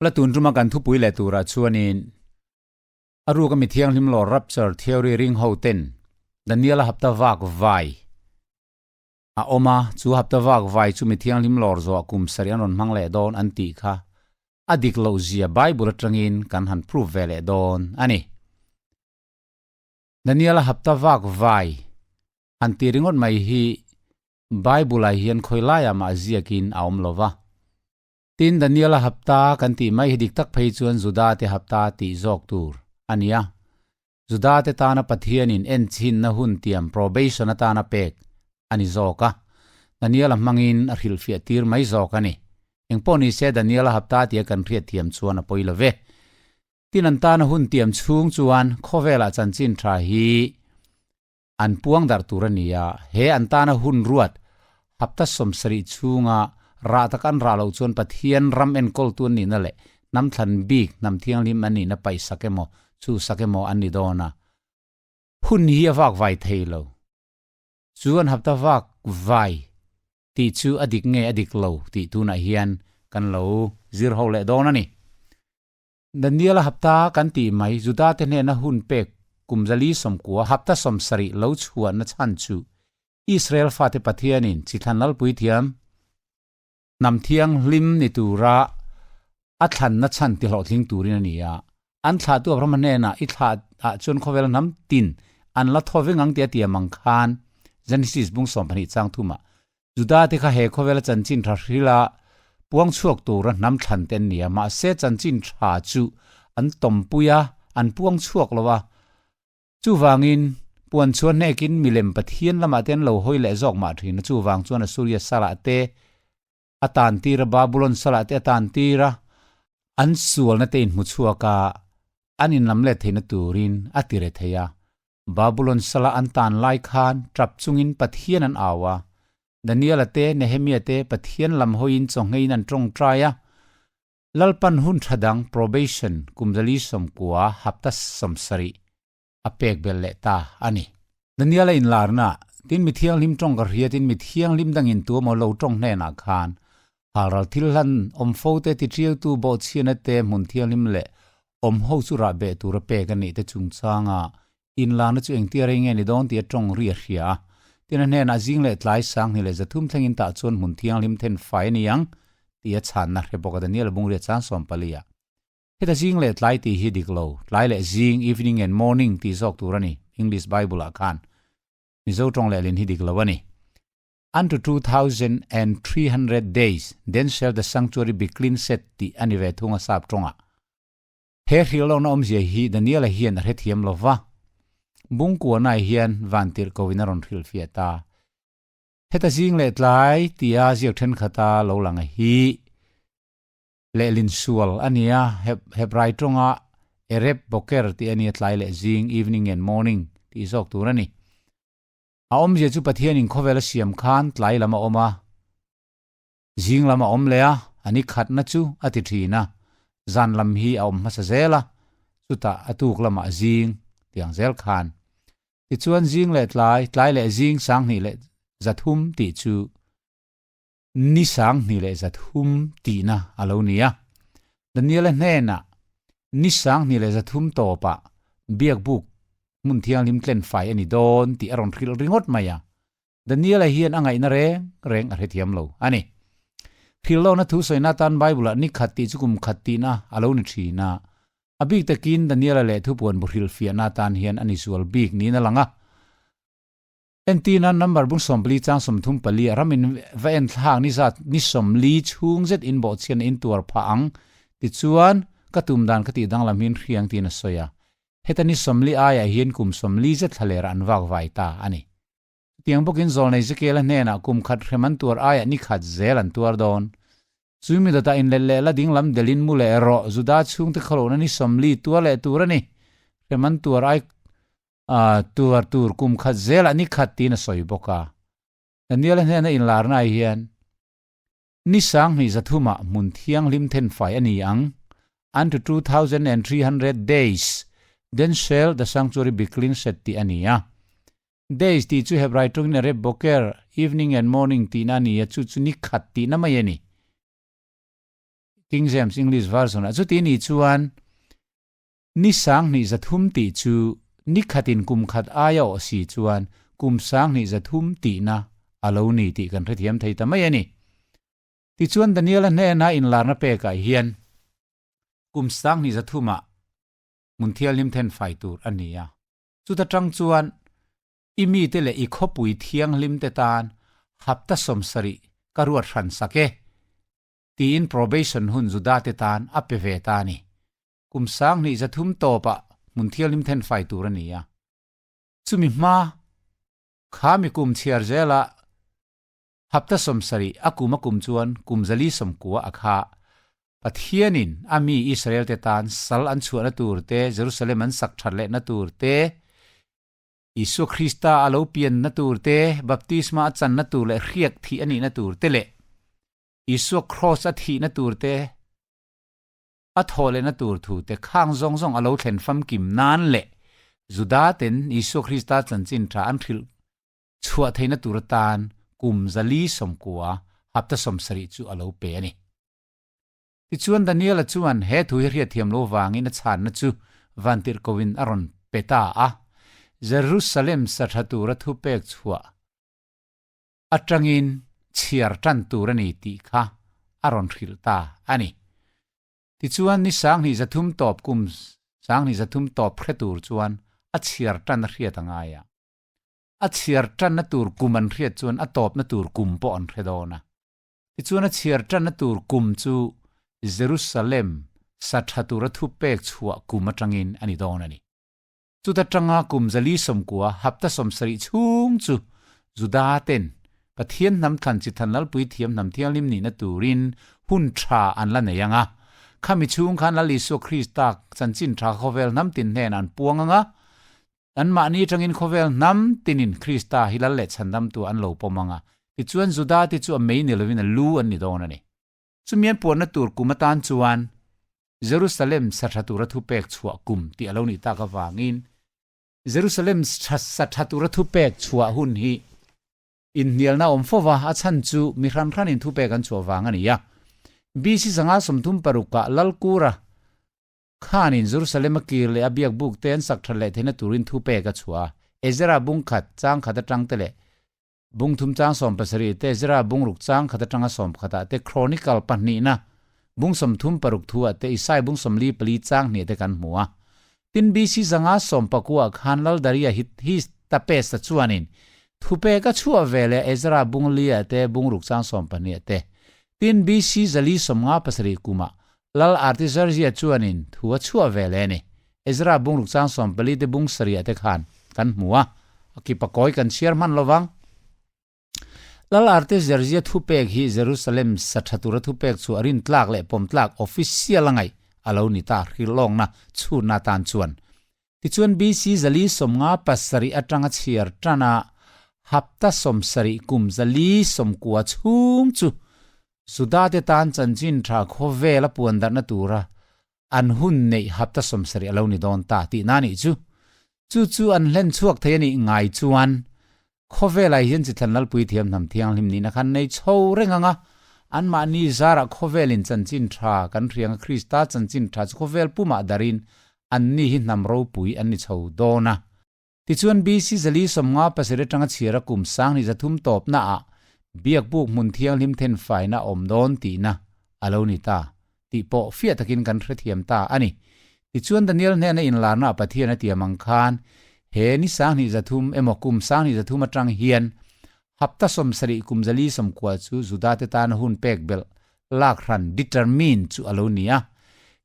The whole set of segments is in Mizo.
La tun tuma kan thupui leh turah chuanin a ruka mi thianghlim lawr rapture theory ring ho ten Daniela hapta vak vai a awm a, chu hapta vak vai chu mi thianghlim lawr zawh kum sarih an rawn hmang leh dawn an tih kha a dik loh zia Bible atangin kan han prove ve leh dawn a ni. Daniela hapta vak vai han tih ringawt mai hi Bible-ah hian khawi laiah mah ziakin a awm lo va. Tin, Daniela hapta kan tih mai hi dik tak phei chuan Juda-te hapta tih zawk tur a ni a. Juda-te tana Pathianin enchinna hun tiam probation atana pek a ni zawk a. Daniela hmangin a hrilhfiah tir mai zawk a ni. Engpawh ni se Daniela hapta tia kan hriat thiam chuan a pawi lo ve. Tin, an tana hun tiam chhung chuan khawvelah chanchin tha hi An puang darh tur a ni a, he an tana hun ruat hapta 70 chhunga rah tak an rah loh chuan Pathian ram enkawltu an nihna leh hnam thlan bik, hnam thianghlim an nihna paihsak emaw, chhuhsak emaw an ni dawn a. Hun hi a vak vai thei lo. Chu an hapta vak vai tih chu a dik nge a dik lo tih tunah hian kan lo zir ho leh dawn a ni. Daniela hapta kan tih mai Judate hnena hun pek kum 490 hapta 70 lo chhuahna chhan chu Israel fate Pathianin chithlan lalpui thiam hnam thianghlim ni tura a thlanna chhan ti hlawhtling turin a ni a. An thlahtu Abrahama hnenah i thlah ah chuan khawvel hnam tin an la thaw veng ang tih a tiam ang khan Genesis bung 12 chang thumah Judate kha he khawvela chanchin tha hrila puang chhuak tura hnam thlan te an ni a, mahse chanchin tha chu an tawmpui a, an puang chhuak lo a. Chuvangin, puan chuan hnekin milem Pathian lamah te an lo hawi leh zawk mah thin a, chuvang chuan Assuria salah te a tan tir a, Babulon salah te a tan tir a, an sualna te inhmu chhuak a, an inlam let theihna turin a ti re thei a. Babulon sala an tan lai khan tap chungin Pathian an au a. Daniela te, Nehemia te Pathian lam hawiin chawngheiin an tawngtai a. Lalpan hun tha dang, probation, kum 490, hapta 70, a pek belh leh ta a ni. Daniela inlarna, tin mi thianghlim tawng ka hriatin mi thianghlim dangin tu emaw lo tawng hnenah khan halral thil hlan awm fo te tiṭiautu bawhchhiana te hmun thianghlim leh awm ho chu rah beh tura pek a nih te chungchanga inlarna chu engtia rei nge ni dawn tih a tawng ri a hria a. Tin a hnenah zing leh tlai 2300 thlengin tah chuan hmun thianghlim then fai a ni ang tih a chhanna hre bawk a Daniel Bungria chang 14 ah. Heta zing leh tlai tih hi dik lo, tlai leh zing, evening and morning, tih zawk tur a ni, English Bible ah khan. Mizo tawng lehlin hi dik lo a ni. Unto 2300 days, then shall the sanctuary be cleansed tih a ni ve thung a sap tawngah. He hrilhlawkna awmzia hi Daniela hian a hrethiam lo va. Bungkuanai hian vantirhkohin a rawn hrilhfiah ta. Heta zing leh tlai tia ziak thenkhat a lo lang hi. Lehlin sual a ni a, Hebrai tawnga Ereb Boker tih a ni a, tlai leh zing, evening and morning, tih zawk tur a ni. A awmzia chu Pathianin khawvel a siam khan tlai lam a awm a, zing lam a awm leh a, a ni khatna chu a ti thin a, zan lam hi a awm hmasa zel a, chutah a tuk lamah zing tiang zel khan. Tichuan zing leh tlai, tlai leh zing 2300 tih chu Ni 2300 tihna a lo ni a. Daniela hnenah ni 2300 tawpah biakbuk hmun thianghlim tlen fai a ni dawn tih a rawn hrilh ringawt mai a. Daniela hian a ngaihna reng reng a hrethiam lo a ni. Hrilhlawkna thu sawina atan Bible-ah ni khat tih chu kum khat tihna a lo ni thin a. A bik takin Daniela leh thupuan bu hrilhfiahna atan hian a ni zual bik niin a lang a. Entina number bung 40 chang 34 a ramin va en thlak ni zat ni 40 chhung zet in bawhchhiatna in tuar phah ang tichuan ka tum dan ka tih danglam hian hriang tiin a sawi a. Heta ni 40 aiah hian kum 40 zet thlaler an vak vai ta a ni. Chutiang bawkin zawlnei Zekiela hnenah kum khat hrem an tuar aiah ni khat zel an tuar dawn. Chu mi dawtah in let leh la ding lam delin mu leh rawh Juda chhungte khawlohna ni 40 tuar leh tur a ni. Hrem an tuar ai tuar tur kum khat zelah ni khat tiin a sawi bawk a. Daniela hnena inlarna ah hian ni 2300-ah hmun thianghlim thenfai a ni ang, unto 2300 days, then shall the sanctuary be cleansed tih a ni a. Days tih chu Hebrai tawngin a rep boker, evening and morning tihna a ni a, chu chu ni khat tihna mai a ni. King James English Version ah. Chuti nih chuan ni 2003 tih chu ni khatin kum khat aia awh si chuan kum 23,000 tihna a lo ni tih kan hrethiam thei ta mai a ni. Tichuan Daniela hnena inlarna pekah hian kum 23,000 ah hmun thianghlim then fai tur a ni a. Chuta tang chuan i mite leh i khawpui thianghlim te tan hapta 70 ka ruat hran sak e, tiin probation hun Juda te tan a pe ve ta a ni. Kum 23,000 tawpah hmun thianghlim then fai tur a ni a. Chumi hma kha mi kum chhiar zela hapta 70 a kum a kum chuan kum 490 a kha Pathianin a mi Israel te tan sal an chhuahna tur te, Jerusalem an sak that lehna tur te, Isua Krista a lo pianna tur te, baptisma a channa tur leh hriak thih a nihna tur te leh Isua cross a thihna tur te, a thawh lehna tur thu te khang zawng zawng a lo thlen famkim nan leh Juda ten Isua Krista chanchin tha an hrilh chhuah theihna tur atan kum 490 hapta 70 chu a lo pe a ni. Tichuan Daniela chuan he thu hi hriatthiam lo vangin a chhanna chu vantirhkohin a rawn pe ta a, Jerusalem sa tha tura thupek chhuah atangin chhiar tan tur a ni tih kha a rawn hrilh ta a ni. Tichuan ni 23,000 tawp kum 23,000 tawp hre tur chuan a chhiar tan a hriat a ngai a. A chhiar tanna tur kum an hriat chuan a tawpna tur kum pawh an hre dawn a. Tichuan a chhiar tanna tur kum chu Jerusalem sa tha tura thupek chhuah kum atangin a ni dawn a ni. Chuta tanga kum 490 hapta 70 chhung chu Juda ten Pathian hnam thlan chi than lalpui thiam hnam thianghlim nihna turin hun tha an la nei anga. Khami chhung khan Lal Isua Krista chanchin tha khawvel hnam tin hnen an puang anga. An mahni atangin khawvel hnam tinin Krista hi lal leh chhandam tu an lo pawm anga. Tichuan Juda te chu a mei ni lovin a lu an ni dawn a ni. Chumian puanna tur kum atan chuan Jerusalem sa tha tura thupek chhuah kum tih a lo nih tak avangin Jerusalem sa tha tura thupek chhuah hun hi inhnialna awm fova a chhan chu mi hran hranin thupek an chhuah vang a ni a. BC 136 ah Lalkura khanin Jerusalem a kir leh a biak buk te an sak that leh theihna turin thupek a chhuah a. Ezra bung khat chang khat atang te leh bung thum chang 17 te Ezra bung ruk chang khat atanga 11 ah te Chronicle 2 na bung 36 thu ah te Isai bung 44 chang hnih te kan hmu a. Tin BC 519 khan Lal Daria hi Hystaspes a chuanin thupek a chhuah ve leh Ezra bung li ah te bung ruk chang 12 te tin BC 457 kumah Lal Artaxerxes chuanin thu a chhuah ve leh a ni. Ezra bung ruk chang 14 te bung 7 te khan kan hmu a, a kipa kawi kan chhiar hman lovang. Lal Artaxerxes thupek hi Jerusalem sa tha tura thupek chu a rin tlak leh pawm tlak official a ngaih a lo ni ta hrilhlawkna chhunna tan chuan. Tichuan BC 457 atanga chhiar tana hapta 70 kum 490 chhung chu Juda te tan chanchin tha khawvel a puan darhna tura an hun neih hapta 70 a lo ni dawn ta tih na nih chu. Chu chu an hlen chhuak thei a nih ngai chuan khawvelah hian chi thlan lalpui thiam hnam thianghlim nihna khan nei chho reng anga an mahni zarah khawvelin chanchin tha kan hrianga Krista chanchin tha chu khawvel pumah darin an ni hi hnam ropui an ni chho dawn a. Tichuan BC 457 atanga chhiara kum 23,000 tawpna ah biak buk hmun thianghlim then faina awm dawn tihna a lo ni ta tih pawh fiah takin kan hrethiam ta a ni. Tichuan Daniel hnena inlarna a Pathian a tiam ang khan he ni 23,000 emaw kum 23,000 atang hian hapta 70 kum 490 chu Juda te tana hun pek belh lak hran determine chu a lo ni a.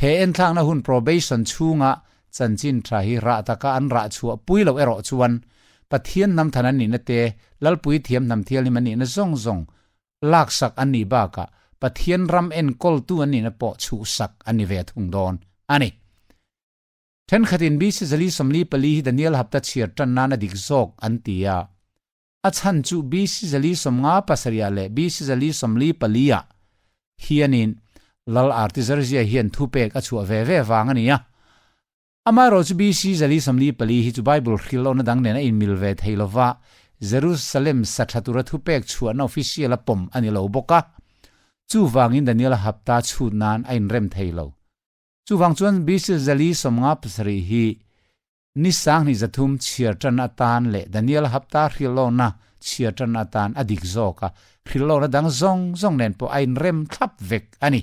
He enthlakna hun probation chhunga chanchin tha hi rah taka an rah chhuah pui lo erawh chuan Pathian hnam than an nihna te, Lalpui thiam hnam thianghlim an nihna zawng zawng lak sak an nih bakah Pathian ram enkawltu an nihna pawh chhuh sak an ni ve thung dawn a ni. Thenkhatin BC 444 hi Daniel hapta chhiar tan nan a dik zawk an ti a. A chhan chu BC 457 leh BC 444 ah hianin Lal Artaxerxes hian thupek a chhuah ve ve vang a ni a. Amaherawh chu BC 444 hi chu Bible hrilh lohna dang nen a inmil ve thei lova, Jerusalem sa tha tura thupek chhuahna official a pawm a ni lo bawk a. Chuvangin Daniela hapta chhut nan a inrem thei lo. Chuvang chuan BC 457 hi ni 23 chhiar tan atan leh Daniela hapta hrilhlawkna chhiar tan atan a dik zawk a, hrilhlawkna dang zawng zawng nen pawh a inrem thlap vek a ni.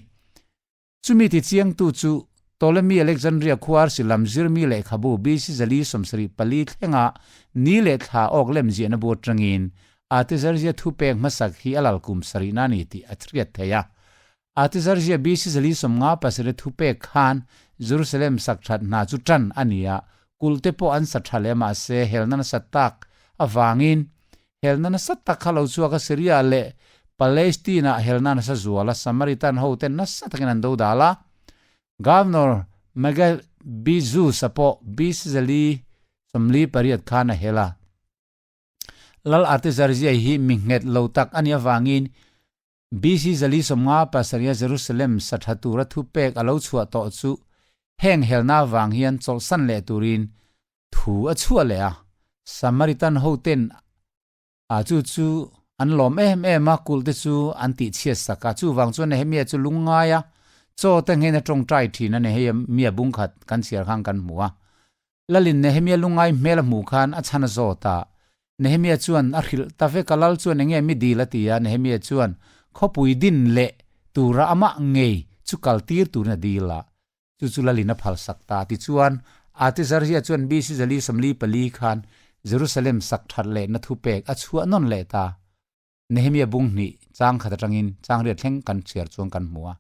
Chumi tichiangtu chu Ptolemy Alexandria khuar silam zirmi lehkhabu BC 474 thlenga ni leh thla awk lem ziahna bu atangin Artaxerxes thupek hmasak hi a lal kum sarihna a ni tih a hriat theih a. Artaxerxes BC 457 thupek khan Jerusalem sak that hna chu tan a ni a, kulh te pawh an sa tha leh mahse helna nasa tak avangin Helna nasa tak kha lo chhuak a, Syria leh Palestine-ah helna nasa zual a, Samaritan hoten nasa takin an do dal a. Governor Megabizus-a pawh BC 48 khan a hel a. Lal Artaxerxes hi mi nghet lo tak a nih avangin BC 457 Jerusalem sa tha tura thupek a lo chhuah tawh chu heng helna avang hian chawlhsan leh turin thu a chhuah leh a. Samaritan hoten a chu chu an lawm em em a, kulh te chu an tihchhiat sak a. Chuvang chuan Nehemia chu lungngai a, chaw te nghein a tawngtai thin a, Nehemia bungkhat kan chhiar khan kan hmu a. Lalin Nehemia lungngai hmel a hmuh khan a chhan a zawt a. Nehemia chuan a hrilh ta vek a, Lal chuan enge mi dil a ti a, Nehemia chuan khawpui din leh tura amah ngei chu kal tir turin a dil a, chu chu Lalin a phalsak ta. Tichuan, Artaxerxes chuan BC 444 khan Jerusalem sak that lehna thupek a chhuah nawn leh ta. Nehemia bung hnih chang khat atangin chang riat thleng kan chhiar chuan kan hmu a.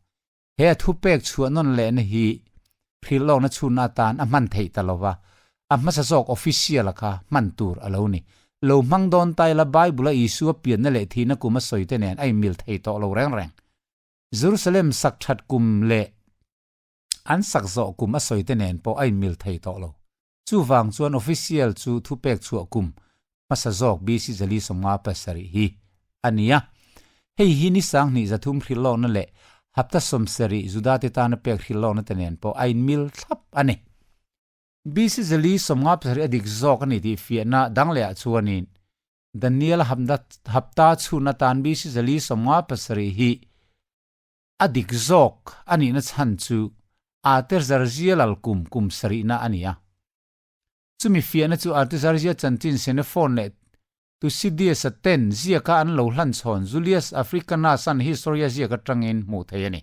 He a thupek chhuah nawn lehna hi hrilhlawkna chhunna atan a hman theih ta lova, a hmasa zawk official-a kha hman tur a lo ni. Lo hmang dawn ta ila Bible-a Isua pianna leh thihna kum a sawi te nen a inmil thei tawh lo reng reng. Jerusalem sak that kum leh an sak zawh kum a sawi te nen pawh a inmil thei tawh lo. Chuvang chuan official chu thupek chhuah kum hmasa zawk BC 457 hi a ni a. Hei hi ni 23 hrilhlawkna leh hapta 70 Judate tana pek hrilhlawkna te nen pawh a inmil thlap a ni. BC 457 a dik zawk a ni tih fiahna dang lehah chuanin Daniel hapta chhun atan BC 457 hi A dik zawk a nihna chhan chu Artaxerxes lal kum kum sarihna a ni a. Chumi fiahna chu Artaxerxes chanchin Xenophon leh Thucydides-a ten ziaka an lo hlan chhawn Julius Africanus-a'n Historia ziak atangin hmuh theih a ni.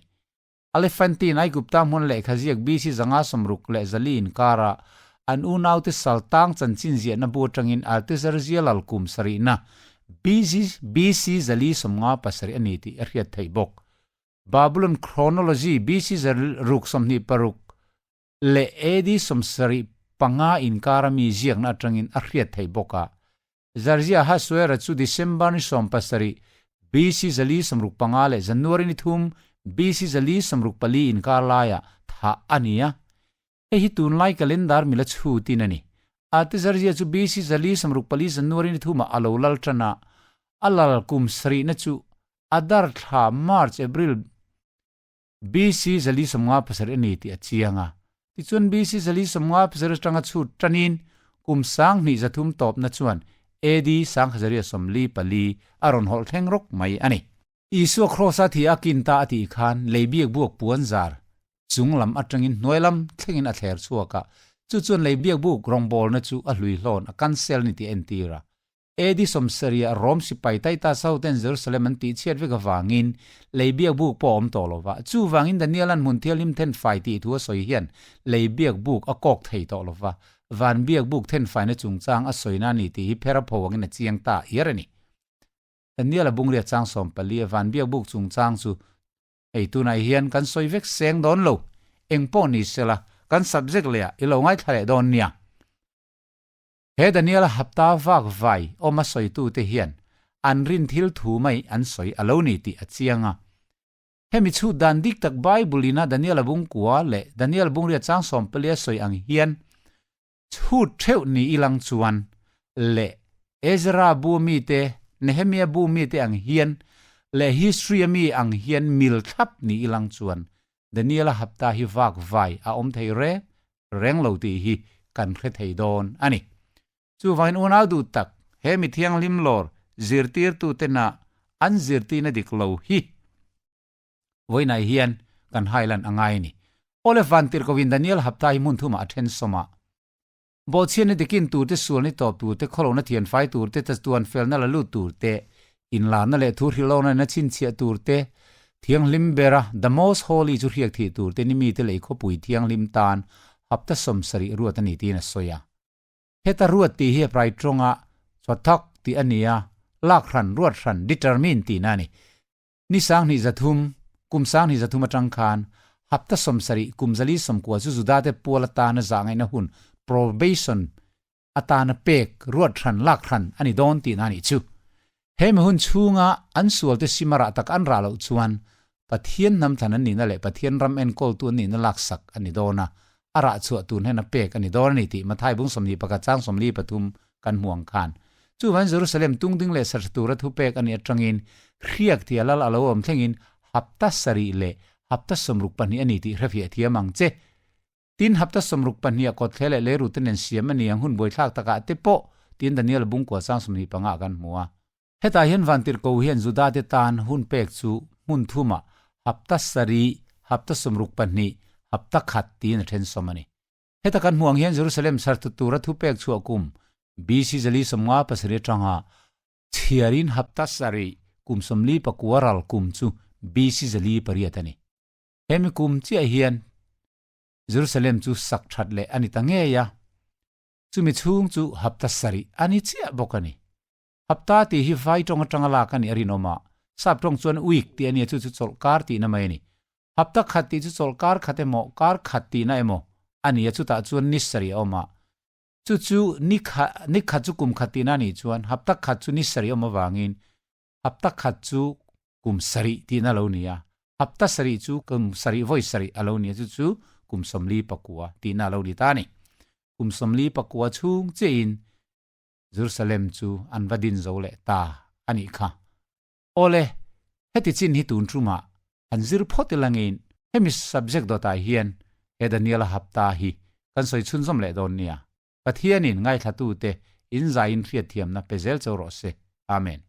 Elephantine Aigupta hmun lehkha ziak BC 564 inkara an unaute saltang chanchin ziahna bu atangin Artaxerxes lal kum sarihna BC BC 457 a ni tih a hriat theih bawk. Babylon Chronology BC 626 leh AD 75 inkara mi ziakna atangin a hriat theih bawk a. Xerxes Ahasuerus chu December ni 17 BC 465 leh January ni 3 BC 464 inkar laiah thah a ni a. Hei hi tunlai calendar mila chhutin a ni. Artaxerxes chu BC 464 January ni thumah a lo lal tan a, a lal kum sarihna chu Adar thla, March, April, BC 457 a ni tih a chiang a. Tichuan BC 457 atanga chhut tanin kum 2300 tawpna chuan AD 1444 a rawn hawlh thleng rawk mai a ni. Isua Kraws-a thi a kin ta a tih khan lei biak buak puan zar chung lam atangin hnuai lam thlengin a thler chhuak a, chu chuan lei biak buk rawngbawlna chu a hlui hlawn a cancel ni tih a entir a. AD 70 ah Rom sipai Titus hoten Jerusalem an tih chhiat vek avangin lei biak buk pawh a awm tawh lo va, chuvangin Daniela'n hmun thianghlim thenfai tih thu a sawi hian lei biak buk a kawk thei tawh lo va, van biak buk thenfaina chungchang a sawina a ni tih hi phera pho angin a chiang ta iar a ni. Daniel a bungria chang 14 a van biak buk chungchang chu hei tunah hian kan sawi vek seng dawn lo, eng pawh ni sela kan subject leh ah i lo ngaithla leh dawn nia. He Daniel a hapta vak vai awm a sawitute hian an rin thil thu mai an sawi a lo ni tih a chiang a. Hemi chhut dan dik tak Bible ina Daniel a bungkua leh Daniel bungria chang 14 a sawi ang hian Chhut theuh ni ilang chuan leh Ezra bu mite, Nehemia bu mite ang hian leh History-a mi ang hian mil thlap ni ilang chuan Daniel-a hapta hi vak vai a awm thei reng reng lo tih hi kan hre thei dawn a ni. Chuvangin unau duh tak, he mi thianghlim lawr zirtirtutena an zirtirna dik lo hi. Vawiinah hian kan hailan a ngai a ni. Awle Vantirhkohin Daniel hapta hi hmun thumah a then sawm a. Bawhchhiatna dikin tur te, sualni tawp tur te, khawlohna thianfai tur te, chatuan felna la lut tur te, inlarna leh thu hrilhlohna ina chhinchhiah tur te, thianghlim bera The Most Holy chu hriak thih tur te ni mite leh i khawpui thianghlim tan hapta 70 ruat a ni tiin a sawi a. Heta ruat tih hi a prai tawnga chawthak tih a ni a, lak hran, ruat hran, determine tihna a ni. Ni 23, kum 23 atang khan hapta 70, kum 490 chu Judate pual atana zahngaihna hun, probation, atana pek, ruat hran, lak hran a ni dawn tihna a nih chu. He mi hun chhunga an sualte sima rah tak an rah loh chuan Pathian hnamthlan an nihna leh Pathian ram enkawltu an nihna laksak a ni dawn a, a rah chhuah tun hian a pek a ni dawn a ni tih Mathai bung 21 chang 43 kan hmu ang khan. Chuvain Jerusalem tungding leh sarhla tura thupek a nih atangin hriak tia lal a lo awm thlengin hapta sarih leh hapta 62 a ni tih hrefiah thiam ang che. Tin, hapta 62 ah kawthle leh leirute nen siam a ni ang hun buaithlak takah te pawh tiin Daniel bungkua chang 25 ah kan hmu a. Hetah hian Vantirhko hian Judate tan hun pek chu hmun thumah hapta sarih, hapta 62, hapta khat tiin a then sawm a ni. Heta kan hmuh ang hian Jerusalem sartu tura thupek chhuah kum BC 457 atanga chhiarin hapta sarih kum 49 ral kum chu BC 408 a ni. Hemi kum chiah hian Jerusalem chu sak that leh a ni ta ngei a, chumi chhung chu hapta sarih a ni chiah bawk a ni. Hapta tih hi vai tawng atanga lak a nih a rinawm a, sap tawng chuan week tih a nia chu chu chawlh kar tihna mai a ni. Hapta khat tih chu chawlh kar khat emaw, kar khat tihna emaw a ni a, chutah chuan ni sarih a awm a. Chu chu ni kha, ni khat chu kum khat tihna a nih chuan hapta khat chu ni sarih a awm avangin hapta khat chu kum sarih tihna a lo ni a, hapta sarih chu kum sarih vawi sarih a lo ni a, chu chu kum 49 tihna a lo ni ta a ni. Kum 49 chhung chiahin Jerusalem chu an va din zo leh ta a nih kha. Awle, heti chin hi tun tumah han zir phawt ila ngeiin hemi subject dawtah hian he Daniela hapta hi kan sawi chhunzawm leh dawn nia. Pathianin ngaithlatute in zaiin hriatthiamna pe zel cho rawh se. Amen.